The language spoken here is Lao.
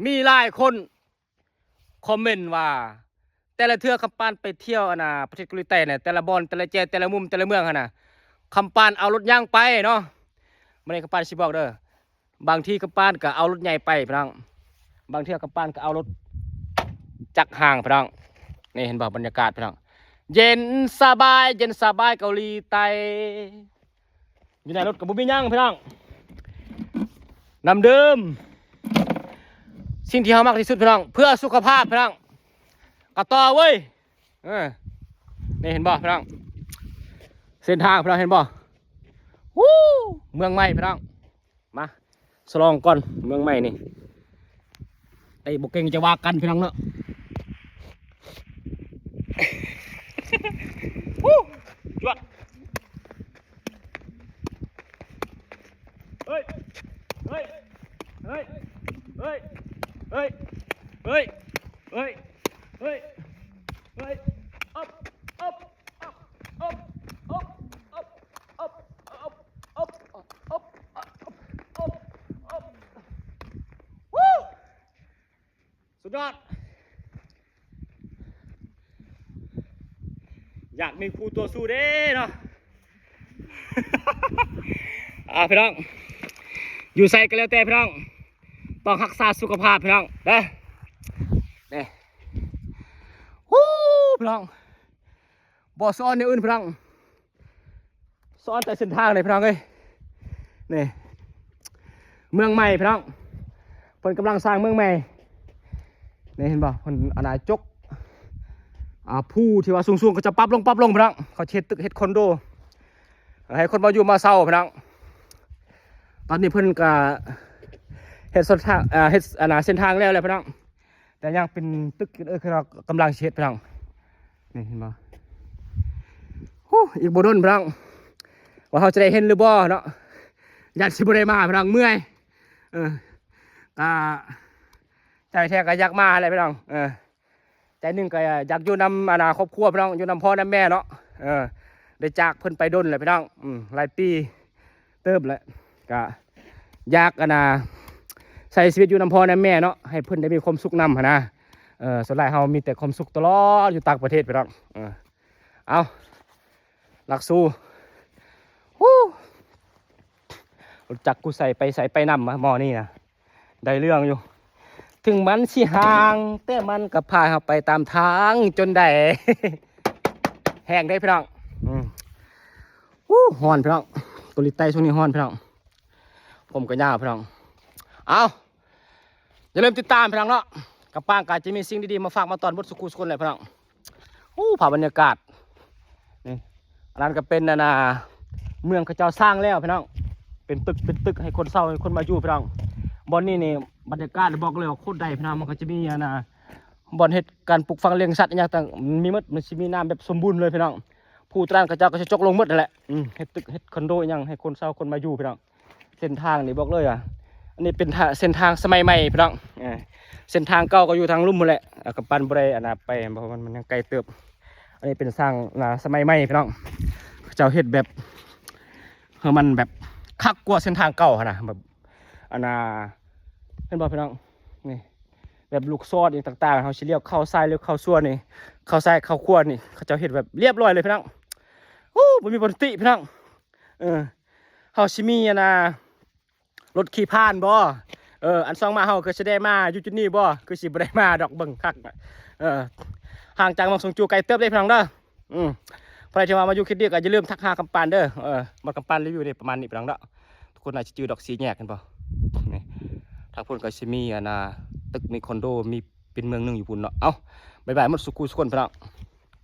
ມີຫຼາຍຄົນຄອມເມັນວ່າ ແຕ່ລະເທື່ອຄຳປານໄປທ່ຽວ ອັນນ່າ ປະເທດເກົາຫຼີໃຕ້ນະ ແຕ່ລະບ່ອນ ແຕ່ລະແຈວ ແຕ່ລະມຸມ ແຕ່ລະເມືອງຫັ້ນນະ ຄຳປານເອົາລົດຍ່າງໄປເນາະ. ມື້ນີ້ຄຳປານຊິບອກເດີ ບາງທີຄຳປານກໍເອົາລົດໃຫຍ່ໄປພີ່ນ້ອງ ບາງເທື່ອຄຳປານກໍເອົາລົດຈັກຫ້າງພີ່ນ້ອງ. ນີ້ເຫັນບໍ່ ບັນຍາກາດພີ່ນ້ອງ ເຢັນສະບາຍ ເຢັນສະບາຍເກົາຫຼີໃຕ້. ຢູ່ໃນລົດກໍບໍ່ມີຫຍັງພີ່ນ້ອງ ນ້ຳດື່ມ ສິ່ງທີ່ເຮົາມັກທີ່ສຸດພີ່ນ້ອງ ເພື່ອສຸຂະພາບພີ່ນ້ອງ. ກະຕໍ່ເວີຍ ເອີ ນີ້ເຫັນບໍ່ພີ່ນ້ອງ ເສັ້ນທາງພີ່ນ້ອງເຫັນບໍ່ ວູ ເມືອງໃໝ່ພີ່ນ້ອງ. ມາສະຫຼອງກ່ອນເມືອງໃໝ່ນີ້ ໄດ້ບໍ່ເກັ່ງຈະວ່າກັນພີ່ນ້ອງເນາະ. ວູ ຈວດ ເຮີ້ຍ ເຮີ້ຍ ເຮີ້ຍ ເຮີ້ຍ ເຮີ້ຍ ເຮີ້ຍ ເຮີ້ຍ ເຮີ້ຍ ເຮີ້ຍ ອັບ ອັບ ອັບ ອັບ ອັບ ອັບ ອັບ ອັບ ອັບ ອັບ ອັບ ອັບ ອັບ ອັບ ວູ້ ສຸດຍອດ ຢາກມີຄູ່ຕໍ່ສູ້ເດ້ເນາະ. ອ່າ ພີ່ນ້ອງ ຢູ່ໃສກໍແລ້ວແຕ່ພີ່ນ້ອງ ຕ້ອງຮັກສາສຸຂະພາບພີ່ນ້ອງເດີ ນີ້ ວູ້ ພີ່ນ້ອງ ບໍ່ສະອອນແນວອື່ນພີ່ນ້ອງ ສະອອນແຕ່ເສັ້ນທາງນີ້ພີ່ນ້ອງເອີຍ ນີ້ ເມືອງໃໝ່ພີ່ນ້ອງ ເພິ່ນກຳລັງສ້າງເມືອງໃໝ່ ນີ້ເຫັນບໍ່ ເພິ່ນ ອາ ຈົກ ອ່າ ພູທີ່ວ່າສູງໆ ເຂົາຈະປັບລົງ ປັບລົງພີ່ນ້ອງ ເຂົາຈະເຮັດຕຶກ ເຮັດຄອນໂດ ໃຫ້ຄົນມາຢູ່ມາເຊົ່າພີ່ນ້ອງ. ຕອນນີ້ເພິ່ນກະເຮັດເສັ້ນທາງ ເຮັດ ອັນນ່າ ເສັ້ນທາງແລ້ວແຫຼະພີ່ນ້ອງ ແຕ່ຍັງເປັນຕຶກ ເອີ ເຂົາກຳລັງຊິເຮັດພີ່ນ້ອງ ນີ້ເຫັນບໍ່ ໂອ້ ອີກບໍ່ດົນພີ່ນ້ອງ ວ່າເຮົາຈະໄດ້ເຫັນຫຼືບໍ່ເນາະ ຢ້ານຊິບໍ່ໄດ້ມາພີ່ນ້ອງ ເມື່ອຍ ເອີ ກະໃຈແທ້ກະຢາກມາຫັ້ນແຫຼະພີ່ນ້ອງ ເອີ ໃຈໜຶ່ງກະຢາກຢູ່ນຳ ອັນນ່າ ຄອບຄົວພີ່ນ້ອງ ຢູ່ນຳພໍ່ນຳແມ່ເນາະ ເອີ ໄດ້ຈາກເພິ່ນໄປດົນແລ້ວພີ່ນ້ອງ ອືມ ຫຼາຍປີ ເຕີບແຫຼະ ກະຢາກ ອັນນ່າ ໃຊ້ຊີວິດຢູ່ນຳພໍ່ນຳແມ່ເນາະ ໃຫ້ເພິ່ນໄດ້ມີຄວາມສຸກນຳຫັ້ນນະ ເອີ ສ່ວນຫຼາຍເຮົາມີແຕ່ຄວາມສຸກຕະຫຼອດຢູ່ຕ່າງປະເທດພີ່ນ້ອງ ເອີ ເອົາ ນັກສູ້ ວູ້ ຮູ້ຈັກກູໃສ່ໄປໃສໄປນຳ ໝໍນີ້ນະ ໄດ້ເລື່ອງຢູ່ ເຖິງມັນຊິຫ່າງ ແຕ່ມັນກໍພາເຮົາໄປຕາມທາງຈົນໄດ້ ແຮງເດ້ພີ່ນ້ອງ ອືມ ວູ້ ຮ້ອນພີ່ນ້ອງ ເກົາຫຼີໃຕ້ຊ່ວງນີ້ຮ້ອນພີ່ນ້ອງ ຜົມກໍຍາວພີ່ນ້ອງ ເອົາ ຢ່າລືມຕິດຕາມພີ່ນ້ອງເນາະ ກຳປານກໍຈະມີສິ່ງດີໆມາຝາກມາຕ້ອນເບິດສູ່ຄູ່ສູ່ຄົນແຫຼະພີ່ນ້ອງ ໂອ້ ພາບບັນຍາກາດ ນີ້ ອັນນັ້ນກໍເປັນ ອັນນ່າ ເມືອງເຂົາເຈົ້າສ້າງແລ້ວພີ່ນ້ອງ ເປັນຕຶກ ເປັນຕຶກໃຫ້ຄົນເຊົ່າ ໃຫ້ຄົນມາຢູ່ພີ່ນ້ອງ ບ່ອນນີ້ນີ້ ບັນຍາກາດບອກເລີຍວ່າໂຄດໃດພີ່ນ້ອງ ມັນກໍຈະມີ ອັນນ່າ ບ່ອນເຮັດການປູກຝັງລ້ຽງສັດອີ່ຫຍັງຕ່າງ ມີໝົດ ມັນຊິມີນ້ຳແບບສົມບູນເລີຍພີ່ນ້ອງ ພູຕະນັ້ນເຂົາເຈົ້າກໍຊິຈົກລົງໝົດຫັ້ນແຫຼະ ອືມ ເຮັດຕຶກ ເຮັດຄອນໂດອີ່ຫຍັງ ໃຫ້ຄົນເຊົ່າ ຄົນມາຢູ່ພີ່ນ້ອງ. ເສັ້ນທາງນີ້ບອກເລີຍວ່າ ອັນນີ້ເປັນທາ ເສັ້ນທາງສະໄໝໃໝ່ພີ່ນ້ອງ ເອີ ເສັ້ນທາງເກົ່າກໍຢູ່ທາງລຸ່ມພຸ້ນແຫຼະ ກຳປານບໍ່ໄດ້ ອັນນ່າ ໄປ ເພາະວ່າມັນ ມັນຍັງໄກເຕີບ ອັນນີ້ເປັນທາງ ອ່າ ສະໄໝໃໝ່ພີ່ນ້ອງ ເຂົາເຈົ້າເຮັດແບບ ໃຫ້ມັນແບບຄັກກວ່າເສັ້ນທາງເກົ່າຫັ້ນນະ ແບບ ອັນນ່າ ເຫັນບໍ່ພີ່ນ້ອງ ນີ້ ແບບລູກສອດອີ່ຫຍັງຕ່າງໆ ເຮົາຊິລ້ຽວເຂົ້າຊ້າຍ ລ້ຽວເຂົ້າຂວານີ້ ເຂົ້າຊ້າຍເຂົ້າຂວານີ້ ເຂົາເຈົ້າເຮັດແບບລຽບລ້ອຍເລີຍພີ່ນ້ອງ ໂອ້ ບໍ່ມີບ່ອນຕິພີ່ນ້ອງ ເອີ ເຮົາຊິມີ ອັນນ່າ ລົດຂີ່ຜ່ານບໍ່ ເອີ ອັນຊ່ອງມາເຮົາກໍຊິໄດ້ມາຢູ່ຈຸດນີ້ບໍ່ ຄືຊິບໍ່ໄດ້ມາດອກ ເບິ່ງຄັກ ເອີ ຫ່າງຈາກເມືອງຊົງຈູໄກເຕີບເດ້ພີ່ນ້ອງເດີ ອືມ ໃຜທີ່ວ່າມາຢູ່ເຂດນີ້ກໍຢ່າລືມທັກຫາກຳປານເດີ ເອີ ມາດກຳປານຣີວິວນີ້ປະມານນີ້ພີ່ນ້ອງເດີ ທຸກຄົນໜ້າຈະຈື່ດອກ ສີ່ແຍກ ເຫັນບໍ່ ນີ້ ທາງພຸ້ນກໍຊິມີ ອັນນ່າ ຕຶກ ມີຄອນໂດ ມີ ເປັນເມືອງໜຶ່ງຢູ່ພຸ້ນເນາະ ເອົ້າ ບາຍບາຍໝົດສູ່ຄູ່ສູ່ຄົນພີ່ນ້ອງ.